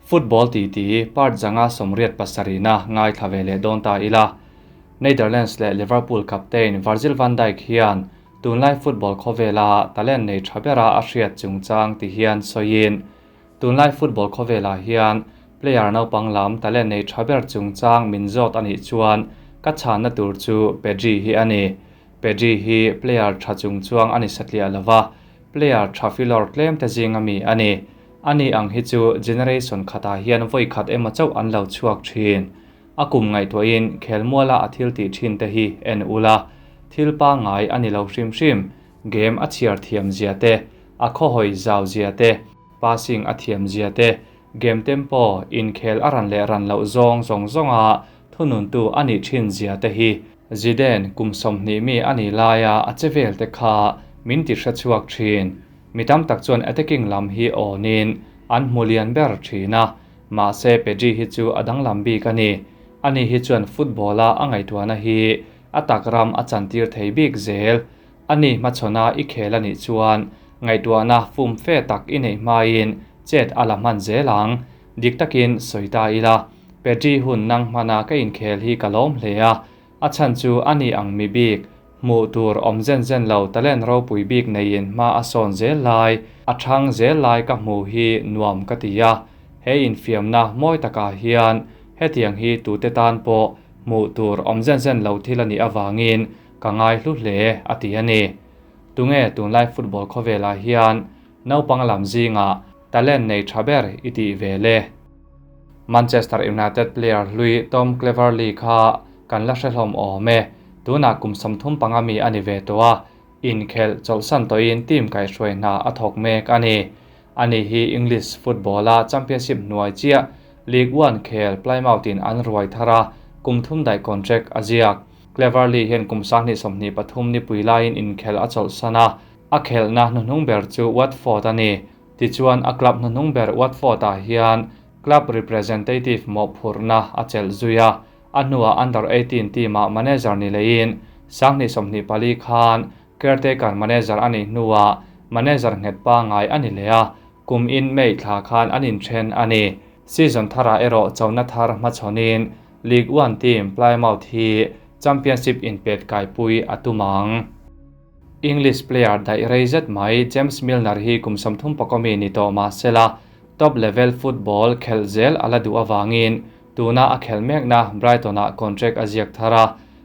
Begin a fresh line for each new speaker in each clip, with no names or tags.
Football titi part 187na ngaithla ve leh dawn ta ila. Netherlands leh Liverpool captain Virgil van Dijk hian tunlai football khawvela talent nei tha bera a hriat chungchang ti hian sawiin tunlai football khawvelah hian player naupang lam talent nei tha ber chungchang min zawt anih chuan ka chhanna tur chu Pedri hi a ni. Pedri hi player tha chungchuang a ni satliah lova, player tha filawr tlem te zinga mi a ni. Ani ang hi chu generation khatah hian vawi khat emaw chauh an lo chhuak thin. A kum ngaihtuahin khelmuala a thil tih thin te hi en ula, thil pangngai a ni lo hrim hrim. Game a chhiar thiam zia te, a khawhawi zau zia te, passing a thiam zia te, game tempo, inkhel a ran leh ran loh zawng zawng zawnga thununtu a nih thin zia te hi. Zidane kum 20 mi a nih laia a che vel te kha min ti hrechhuak thin. Mi tam tak chuan attacking lam hi awnin an hmu lian ber thin a, mahse Pedri hi chu a danglam bik a ni. Ani hi chuan football a a ngaihtuahna hi a tak ram a chantir thei bik zel. Ani hmachhawn a i khel anih chuan ngaihtuahna fum fe tak i neih hmain chet a la hman zel ang. Dik takin sawi ta ila, Pedri hun nang hmana ka inkhel hi ka lawm hle a, a chhan chu ani ang mi bik, hmuh tur awm zen zen lo talent ropui bik neiin hma a sawn zel lai, a thang zel lai ka hmu hi nuam ka ti a. He infiamna mawi takah hian hetiang hi tute tan pawh hmuh tur awm zen zen lo thil anih avangin ka ngai hlu hle a ti a ni. Tunge tunlai football khawvelah hian naupang lam zingah talent nei tha ber i tih ve le? Manchester United player hlui Tom Cleverley kha kan la hrehlawm awm e. Tunah kum 35 mi a ni ve tawh a, inkhel chawlhsan tawhin team kaihhruai hna a thawk mek a ni. Ani hi English football a Championship hnuai chiah League One khel Plymouth in an ruai thar a, kum thum daih contract a ziak. Cleverley hian kum 2023 ni pui laiin inkhel a chawlhsan a, a khelhna hnuhnung ber chu Watford a ni. Tichuan a club hnuhnung ber Watford ah hian club representative mawhphurhna a chelh zui a, a hnuah under 18 team ah manager ni leiin 2024 khan caretaker manager anih hnuah manager nghet pangngai a ni leh a, kum in May thla khan an inthen a ni. Season tharah erawh chona thar hmachhawnin League One team Plymouth hi Championship inpet kaipui a tum ang. English player daih rei zet mai James Milner hi kum 34 mi ni tawh mahsela top level football khelh zel a la duh awangin tuna a khel mekna Brighton ah contract a ziak thar a,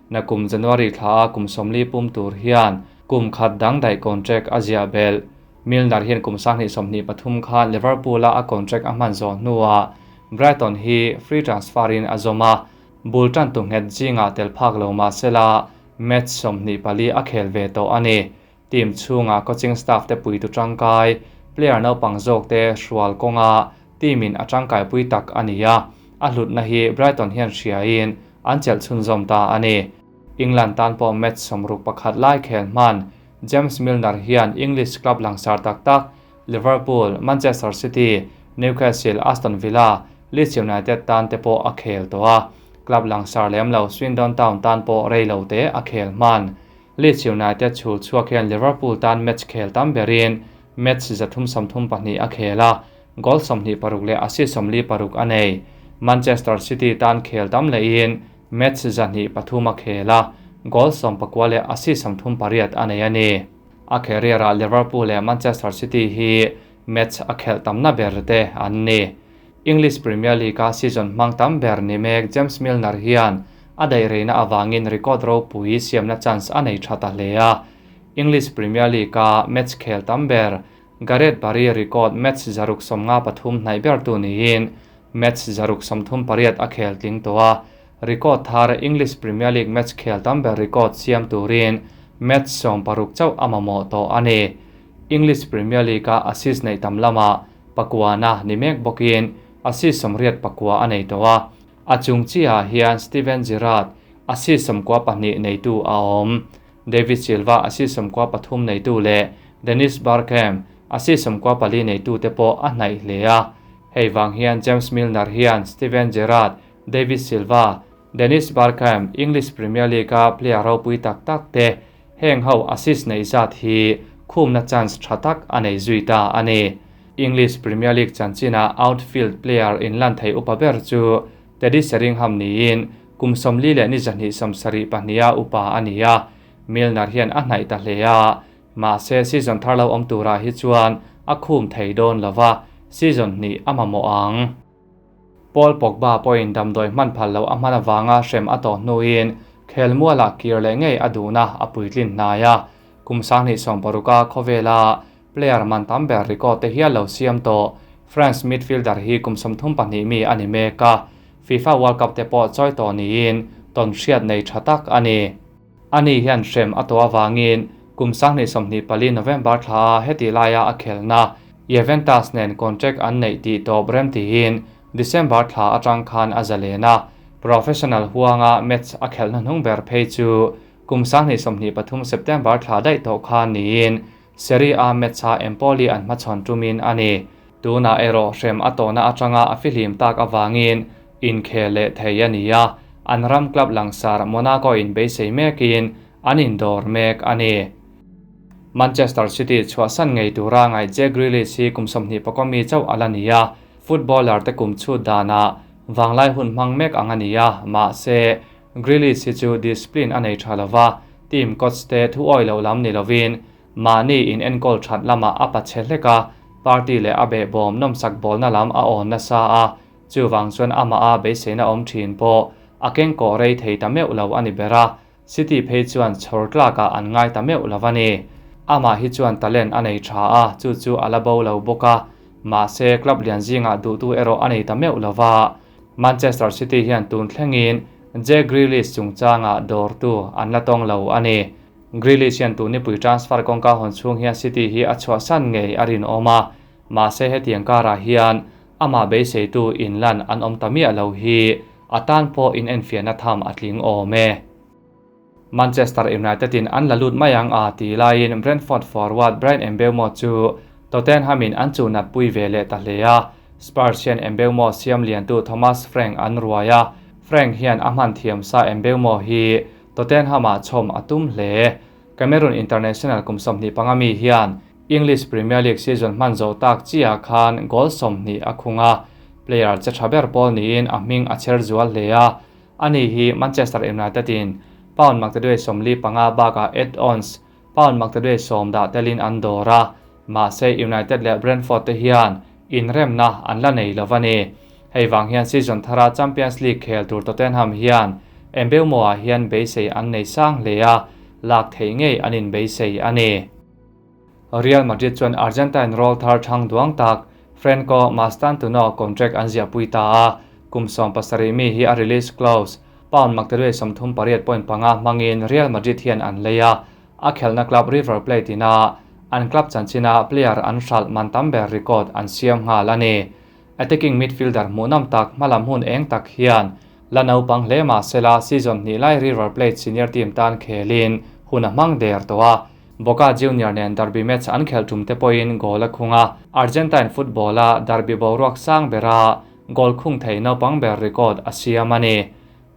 na kum January thla a kum 40 pum tur hian kum khat dang daih contract a ziah belh. Milner hian kum 2023 khan Liverpool a a contract a hman zawh hnuah Brighton hi free transfer in a zawm a, bul tan tu nghet zinga tel phak lo mahsela match 24 a khel ve tawh a ni. Team chhunga coaching staff te pui tu tangkai, player naupang zawk te hrual kawnga team in a tangkai pui tak a ni a, a hlutna hi Brighton hian hriain an chelh chhunzawm ta a ni. England tan pawh match 61 lai khel hman James Milner hian English club langsar tak tak Liverpool, Manchester City, Newcastle, Aston Villa, Leeds United tan te pawh a khel tawh a, club langsar lem lo Swindon Town tan pawh rei lo te a khel hman. Leeds United chhul chhuak hian Liverpool tan match khel tam berin match 332 a khel a, goal 26 leh assist 46 a nei. Manchester City tan khel tam lehin match 203 a khel a, goal 19 leh assist 38 a nei a ni. A career a Liverpool leh Manchester City hi match a khel tamna ber te an ni. English Premier League a season hmang tam ber ni mek James Milner hian a daih reina awangin record ropui siamna chance a nei tha ta hle a. English Premier League a match khel tam ber Gareth Barry record match 653 hnaih ber tu niin match 638 a khel tling tawh a, record thar English Premier League match khel tam ber record siam turin match 16 chauh a mamawh tawh a ni. English Premier League a assist nei tam lama pakuana ni mek bawkin assist 84 a nei tawh a, a chung chiah hian Steven Gerrard assist 92 neitu a awm. David Silva assist 93 neitu leh Dennis Bergkamp assist 94 neitu te pawh a hnaih hle a. Hei wang hian James Milner hian Steven Gerrard, David Silva, Dennis Bergkamp English Premier League a player ropui tak tak te heng ho assist nei zat hi khumna chance tha tak a nei zui ta a ni. English Premier League chanchina outfield player inlan thei upa ber chu Teddy Sheringham niin kum 42 leh ni 2 70 pahnia upa a ni a. Milner hian a hnaih ta hle a, mahse season thar lo awm turah hi chuan a khum thei dawn lova, season hnih a mamawh ang. Paul Pogba pawhin damdawi hman phal loh a hman avanga hrem a tawh hnuin khelmualah kir leh ngei a duhna a puitlin hnai a. Kum 2016a khawvela player man tam ber record te hial lo siam tawh France midfielder hi kum 32 mi a ni mek a, FIFA World Cup te pawh chawi tawh niin tawn hriat nei tha tak a ni. Ani hian hrem a tawh avangin kum 2024 November thla heti laia a khelna Juventus nen contract an neih tih tawp rem tiin December thla atang khan a zalen a. Professional huanga match a khelh hnuhnung ber phei chu kum 2023 September thla daih tawh khan niin Serie A match a Empoli an hmachhawn tumin a ni. Tuna erawh hrem a tawhna atanga a fihlim tak awangin inkhel leh thei a ni a, an ram club langsar Monaco in beisei mekin an indawr mek a ni. Manchester City chhuahsan ngei tura ngai Jack Grealish hi kum 24 mi chauh ala ni a, footballer te kum chhut dana wanglai hun hmang mek ang a ni a, mahse Grealish hi chu discipline a nei tha lova, team coach te thu awi lo lam ni lovin mahni in enkawl that lama a pache hleka, party leh a behbawm nawmsak bawlna lam a awn nasa a, chuwang chuan ama a beiseina awm thin pawh a keng kaw rei thei ta meuh lo ani bera. City phei chuan chhawr tlakah an ngai ta meuh lo ani. Ama hi chuan talent a nei tha a, chu chu ala bo lo bawk a, mahse club lian zingah duhtu erawh a nei ta meuh lova. Manchester City hian tun thlengin Jack Grealish chungchanga dawrtu an la tawng lo ani. Grealish hian tun nipui transfer kawngka hawn chhung hian City hi a chhuahsan ngei a rinawm a, mahse hetiang karah hian ama beiseitu inlan an awm ta miah lo hi a tan pawh in enfiahna tham a tling awm e. Manchester United in an la lut mai ang a ti laiin Brentford forward Bryan Mbeumo chu Tottenham in an chu nat pui ve leh ta hle a. Spurs hian Mbeumo siam liantu Thomas Frank an ruai a, Frank hian a hman thiam sa Mbeumo hi Tottenham ah chhawm a tum hle. Cameroon International kum 25 mi hian English Premier League season hman zo tak chia khan goal 20 a khunga, player che tha ber pawl niin a hming a cher zual hle a. Ani hi Manchester United in pound maktaduai 45 baka add-ons pound maktaduai 10 da telin an dawra, mahse United leh Brentford te hian inremna an la nei lovani. Hei wang hian season thara Champions League khel tur Tottenham hian Mbeumo ah hian beisei an nei sang hle a, lak thei ngei an in beisei ani. Real Madrid chuan Argentine roll thar thang duang tak Franco Mastantuono contract an zia pui ta a, kum 17 mi hi a release clause pound maktaduai 38.5 hmangin Real Madrid hian an leia. A khelna club River Plate ina an club chanchina player an hral man tam ber record an siam nghal ani. Attacking midfielder hmuhnawm tak hmalam hun eng tak hian la naupang hle mahsela season hnih lai River Plate senior team tan khelin hun a hmang der tawh a. Boca Junior nen derby match an khel tum te pawhin goal a khunga. Argentine football a derby boruak sang bera goal khung thei naupang ber record a siam ani.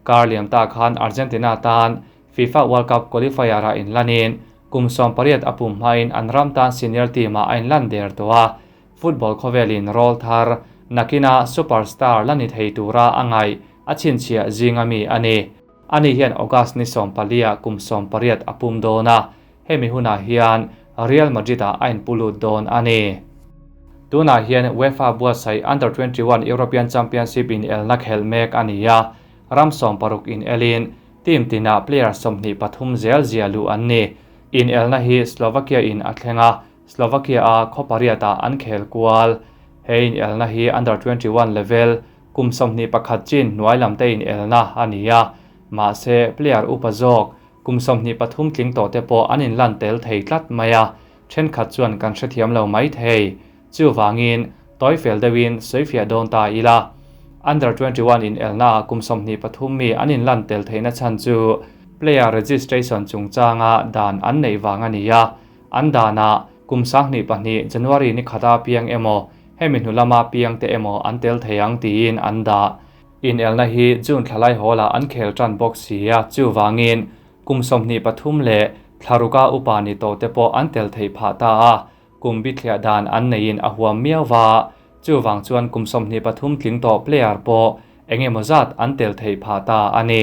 Kar liam ta khan Argentina tan FIFA World Cup qualifier a inlanin kum 18 a pum hmain an ram tan senior team a a inlan der tawh a. Football khawvelin roll thar nakina superstar lani thei tura angai a chinchhia zinga mi ani. Ani hian August ni 14 kum 18 a pum dawna, hemi hunah hian Real Madrid a a inpulut dawn ani. Tunah hian UEFA buatsaih Under 21 European Championship in elna khel mek ani a, ram 16 in elin team tina player 23 zel zia lu an ni. In elna hi Slovakia in a thlenga, Slovakia a khawpariat an khel kual. He in elna hi Under 21 level kum 21 chin hnuai lam te in elna ani a, mahse player upa zawk kum 23 tling tawh te pawh an inlan tel thei tlat mai a, thenkhat chuan kan hrethiam lo mai thei. Chuwangin toifel deuhin soifia dawn ta ila. Under 21 in elna kum 23 mi an inlan tel theina chan chu player registration chungchanga dan an nei wang ani a. An dana kum 22 January ni khata piang emaw hemi hnulama piang te emaw an tel theiang tiin an da. In elna hi June thlalai hola an khel tran box sia, chuwangin kum 23 leh thlaruka upa ni to te pawh an tel thei pha ta a. kum bithliah dan an neiin a huam miau va, chuvang chuan kum 23 tling tawh player pawh engemaw zat an tel theih phah ta a ni.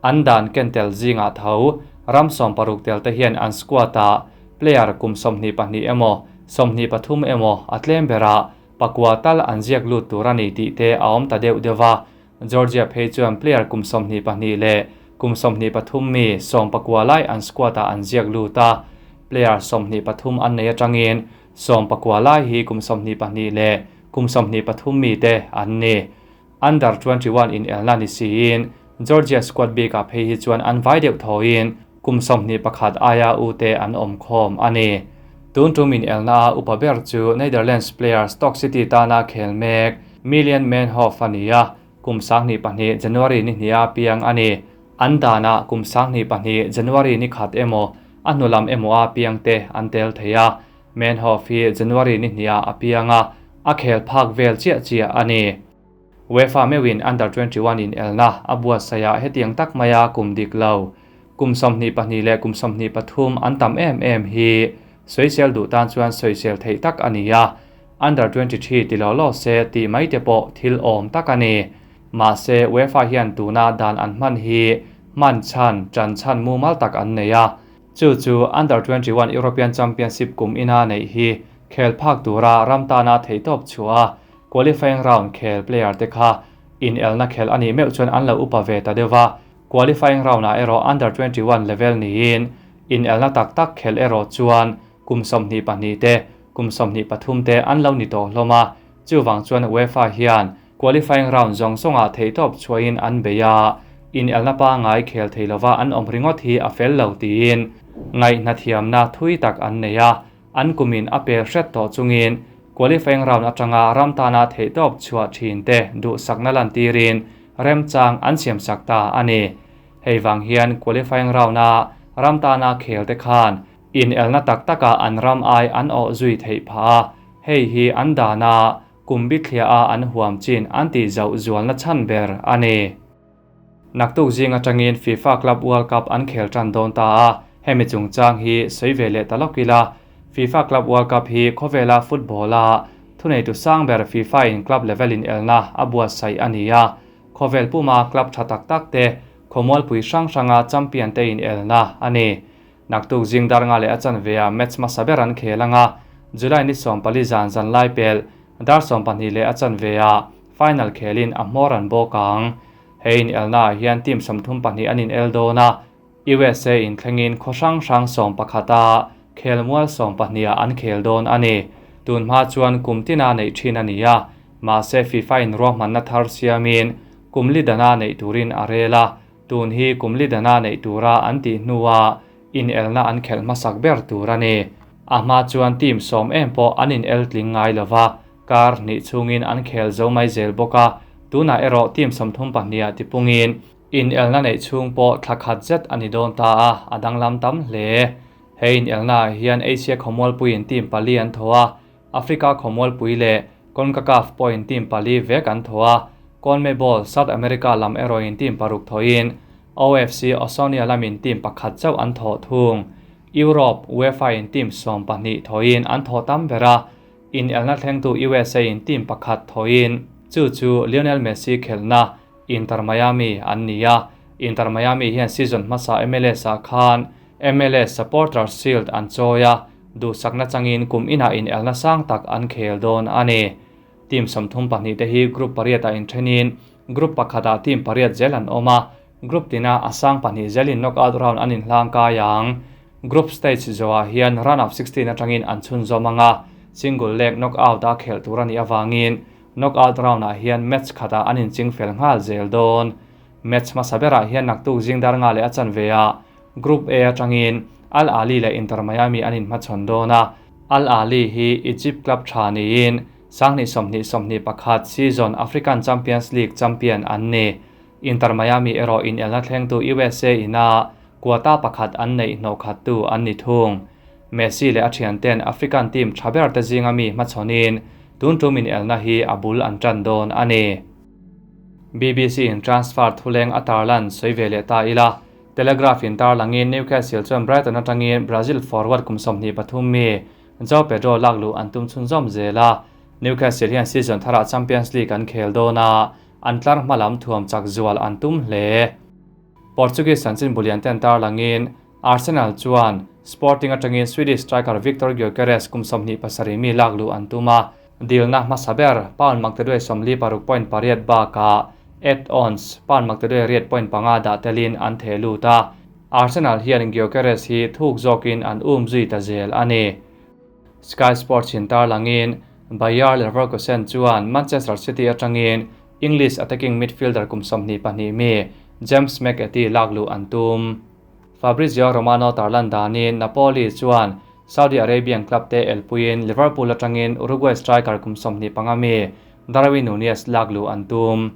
An dan ken tel zingah tho ram 60 tel te hian an squad-ah player kum 22 emaw 23 emaw a tlem berah pakua tal an ziak lut tur a ni tih te a awm ta deuh deuh va. Georgia phei chuan player kum 22 leh kum 23 mi 19 lai an squad-ah an ziak lut a, player 23 an nei atangin 19 lai hi kum 22 leh kum 23 mi te an ni. Under 21 in elna ni siin Georgia squad bikah phei hi chuan an vai deuh thoin kum 21 aia u te an awm khawm a ni. Tun tum in elna a upa ber chu Netherlands player Stoke City tana khel mek Million Manhoef a ni a, kum 22 January ni hnia piang a ni. An dana kum 22 January ni khat emaw a hnulam emaw a piang te an tel thei a. Manhoef hi January ni hnia a pianga a khel phak vel chiah chiah a ni. UEFA mewin under 21 in elna a buatsaih hetiang tak maia kum dik lo kum 22 leh kum 23 an tam em em hi soisel duh tan chuan soisel thei tak a ni a. Under 23 ti lo lo se ti mai te pawh thil awm tak a ni. Mahse UEFA hian tuna dan an hman hi man chan chan chan mumal tak an nei a. Chu chu under 21 European Championship kum ina nei hi khel phak tura ramtana theitawp chua qualifying round khel player te kha in elna khel ani meuh chuan an lo upa ve ta deuha. Qualifying round a ero under 21 level niin in elna tak tak khel ero chuan kum 22 te kum 23 te an lo ni tawh hlawma. Chuwang chuan UEFA hian qualifying round zawng zawnga theitawp chuain an beia in elna pa ngai khel theilova an awm ringawt hi a fel lo tiin ngai hna thiamna thui tak an nei a. An kumin a pel hret tawh chungin qualifying round atanga ramtana theitawp chhuah thin te duh sakna lan tirin remchang an siam sak ta a ni. Hei wang hian qualifying round a ramtana khel te khan in elna tak taka an ram ai an aw zui thei pha. Hei hi an dana kum bithlia a an huam chin an ti zau zualna chan ber a ni. Naktuk zinga tangin FIFA Club World Cup an khel tan dawn ta a. Hemi chungchang hi soi ve leh talokila. FIFA Club World Cup hi khawvela football a thunei tu sang ber FIFA in club level in elna a buatsaih a ni a. Khawvel puma club tha tak tak te khawmual pui hrang hranga champion te in elna a ni. Naktuk zing dar nga leh a chanve a match hmasa ber an khel anga July ni 14 zan zan lai pel dar 12 leh a chanve a final khelin a hmawr an bawk ang. Hei in elna ah hian team 32 an in el dawn a. USA in thlengin khaw hrang hrang 11 a khelmual 12 ah an khel dawn a ni. Tun hma chuan kum tina nei thin a ni a. Mahse FIFA in ruahmanna thar siamin kum li dana nei turin a rel a. Tun hi kum li dana nei tura an tih hnuah in elna an khelh hmasak ber tur a ni. A hma chuan team 10 em pawh an in el tling ngai lova kar hnih chungin an khel zo mai zel bawk a. Tunah erawh team 32 ah tipungin in elna nei chhung pawh thla khat zet a ni dawn ta a, a danglam tam hle. Hei in elna ah hian Asia khawmualpui in team pali an thaw a, Africa khawmualpui leh CONCACAF pawh in team pali vek an thaw a. CONMEBOL South America lam erawh in team paruk thawin OFC Oceania lamin team pakhat chauh an thaw thung. Europe UEFA in team 12 thawin an thaw tam bera in elna thlengtu USA in team pakhat thawin chu chu Lionel Messi khelna Inter Miami an ni a. Inter Miami hian season hmasa MLS ah khan MLS Supporter Shield an chawi a, duhsakna changin kum inah in elna sang tak an khel dawn a ni. Team 32 te hi group pariat ah inthenin group pakhat ah team pariat zel an awm a. Group tina a sang pahnih zelin knockout round an inhlang kai ang. Group stage zawah hian round of 16 atangin an chhun zawm anga single leg knockout a khel tur ani awangin knockout round ah hian match khatah an inching fel nghal zel dawn. Match hmasa berah hian naktuk zing dar nga leh a chanve a Group A atangin Al Ahly leh Inter Miami an inhmachhawn dawn a. Al Ahly hi Egypt club tha niin 2020-21 season African Champions League champion an ni. Inter Miami erawh in elna thlengtu USA ina quota pakhat an neih hnawh khat tu an ni thung. Messi leh a thian ten African team tha ber te zinga mi hmachhawnin tun tum in elna hi a bul an tan dawn a ni. BBC in transfer thuleng a tarlan soi ve leh ta ila. Telegraph in tarlangin Newcastle chuan Brighton atangin Brazil forward kum 23 mi Joao Pedro lakluh an tum chhunzawm zel a, Newcastle hian season tharah Champions League an khel dawn a, an tlar hma lam thuam chak zual an tum hle. Portuguese chanchin bulian ten tarlangin Arsenal chuan Sporting atangin Swedish striker Viktor Gyokeres kum 27 mi lakluh an tum a, dilna hmasa ber pound maktaduai 46.8 bakah add-ons pound maktaduai 8.5 dah telin an theh lut a, Arsenal hian Gyokeres hi thuk zawkin an um zui ta zel a ni. Sky Sports in tarlangin Bayer Leverkusen chuan Manchester City atangin English attacking midfielder kum 22 mi James McAtee lakluh an tum. Fabrizio Romano tarlan danin Napoli chuan Saudi Arabian club te elpuiin Liverpool atangin Uruguay striker kum 25 mi Darwin Nunez lakluh an tum.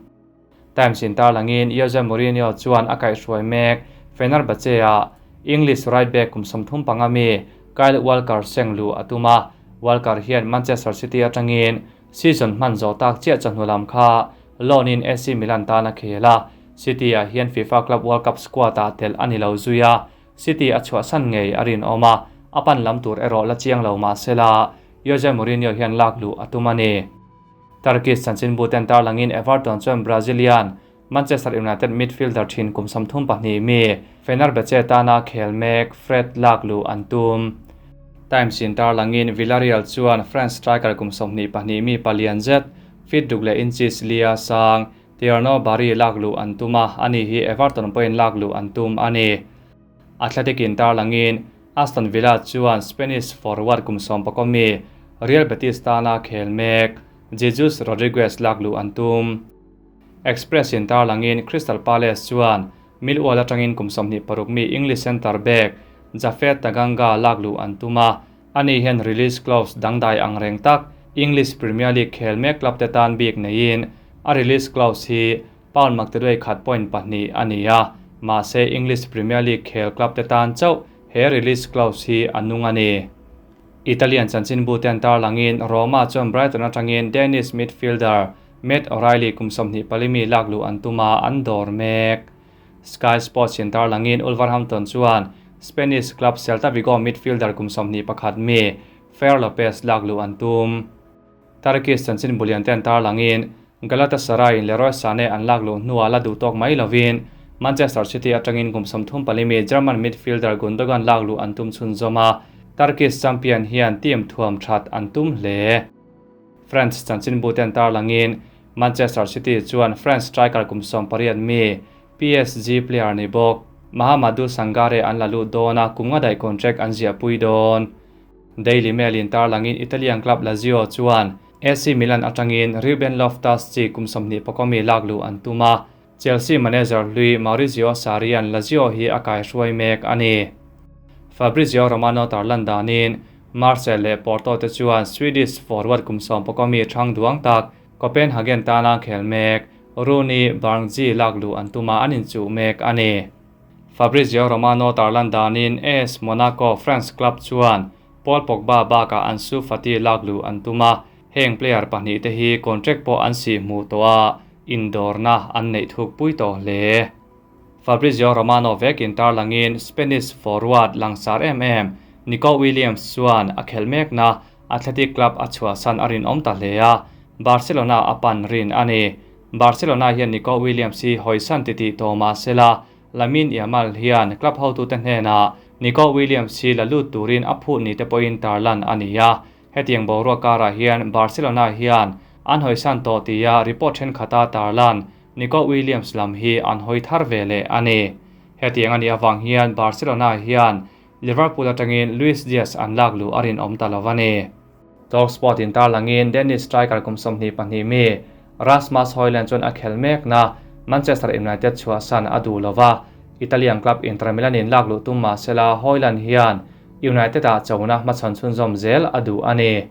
Times in tarlangin Jose Mourinho chuan a kaihhruai mek Fenerbahce a English right back kum 35 mi Kyle Walker sengluh a tum a, Walker hian Manchester City atangin season hman zawh tak chiah chawhnu lam kha loan in AC Milan tan a khel a, City ah hian FIFA Club World Cup squad ah tel a ni lo zui a, City a chhuahsan ngei a rinawm a, a pan lam tur erawh la chiang lo mahsela Jose Mourinho hian lakluh a tum a ni. Turkish chanchinbu ten tarlangin Everton chuan Brazilian Manchester United midfielder thin kum 32 mi Fenerbahce tana khel mek Fred lakluh an tum. Times in tarlangin Villarreal chuan French striker kum 22 mi palian zet fit duk leh inches lia sang Thierno Barry lakluh an tum a, ani hi Everton pawhin lakluh an tum a ni. Athletic in tarlangin Aston Villa chuan Spanish forward kum 11 mi Real Betis tana khel mek Jesus Rodriguez lakluh an tum. Express in tarlangin Crystal Palace chuan Millwall atangin kum 26 mi English centre back Japhet Tanganga lakluh an tum a, ani hian release clause dangdai ang reng tak English Premier League khel mek club te tan bik neiin a release clause hi pound maktaduai 1.2 ani a, mahse English Premier League khel club te tan chauh he release clause hi anung ani. Italian chanchinbu ten tarlangin Roma chuan Brighton atangin Danish midfielder Matt O'Reilly kum 24 mi lakluh an tuma an dawr mek. Sky Sports in tarlangin Wolverhampton chuan Spanish club Celta Vigo midfielder kum 21 mi Fer Lopez lakluh an tum. Turkish chanchin bulian ten tarlangin Galatasaray in Leroy Sané an lakluh hnuah la duh tawk mai lovin Manchester City atangin kum 34 mi German midfielder Gundogan lakluh an tum chhunzawm a, Turkish champion hian team thuam that an tum hle. French chanchinbu ten tarlangin Manchester City chuan French striker kum 18 mi PSG player ni bawk Mahamadou Sangare an lalu dawn a kum nga dai contract an ziah pui dawn. Daily Mail in tarlangin Italian club Lazio chuan AC Milan atangin Ruben Loftus-Cheek kum 24 mi lakluh an tum a, Chelsea manager lui Maurizio Sarri an Lazio hi a kaihhruai mek a ni. Fabrizio Romano tarlan danin Marseille leh Porto te chuan Swedish forward kum 14 mi thang duang tak Copenhagen tana khel mek Rooney Bardghji lakluh an tuma an inchuh mek a ni. Fabrizio Romano tarlan danin AS Monaco France club chuan Paul Pogba bakah Ansu Fati lakluh an tuma, heng player pahnih te hi contract pawh an si hmuh tawh a, indawrna an neih thuk pui tawh hle. Fabrizio Romano vekin tarlangin Spanish forward langsar em em Nico Williams chuan a khel mekna Athletic Club a chhuahsan a rinawm ta hle a, Barcelona a pan rin a ni. Barcelona hian Nico Williams hi hawisan titih tawh mahsela Lamine Yamal hian club hotute hnenah Nico Williams hi la lut turin a phut ni te pawhin tarlan a ni a. Hetiang boruak karah hian Barcelona hian an hawisan tawh tia report thenkhat tarlan Nico Williams lam hi an hawi thar ve leh a ni. Hetiang ani awang hian Barcelona hian Liverpool atangin Luis Diaz an lakluh a rinawm ta lo a ni. Talksport in tarlangin Danish striker kum 22 mi Rasmus Højlund chuan a khel mek na Manchester United chhuahsan a duh lova, Italian club Inter Milan in lakluh tum mahsela Højlund hian United ah chona hmachhawn chhunzawm zel a duh a ni.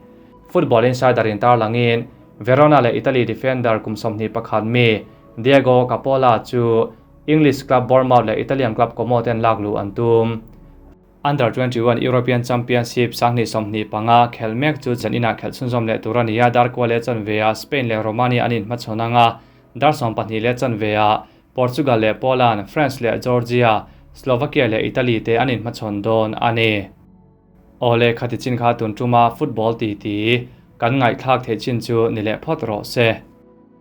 Football Insider in tarlangin Verona leh Italy defender kum 21 mi Diego Capola chu English club Bournemouth leh Italian club Como ten lakluh an tum. Under 21 European Championship 2025 khel mek chu zanina khel chhunzawm leh tur ani a, dar kua leh chanve a Spain leh Romania anin hmachhawn anga, dar 12 leh chanve a Portugal leh Poland, France leh Georgia, Slovakia leh Italy te anin hmachhawn dawn a ni. Awle khati chin kha tun tuma football ti ti kan ngaihthlak theih chin chu ni leh phawt rawh se.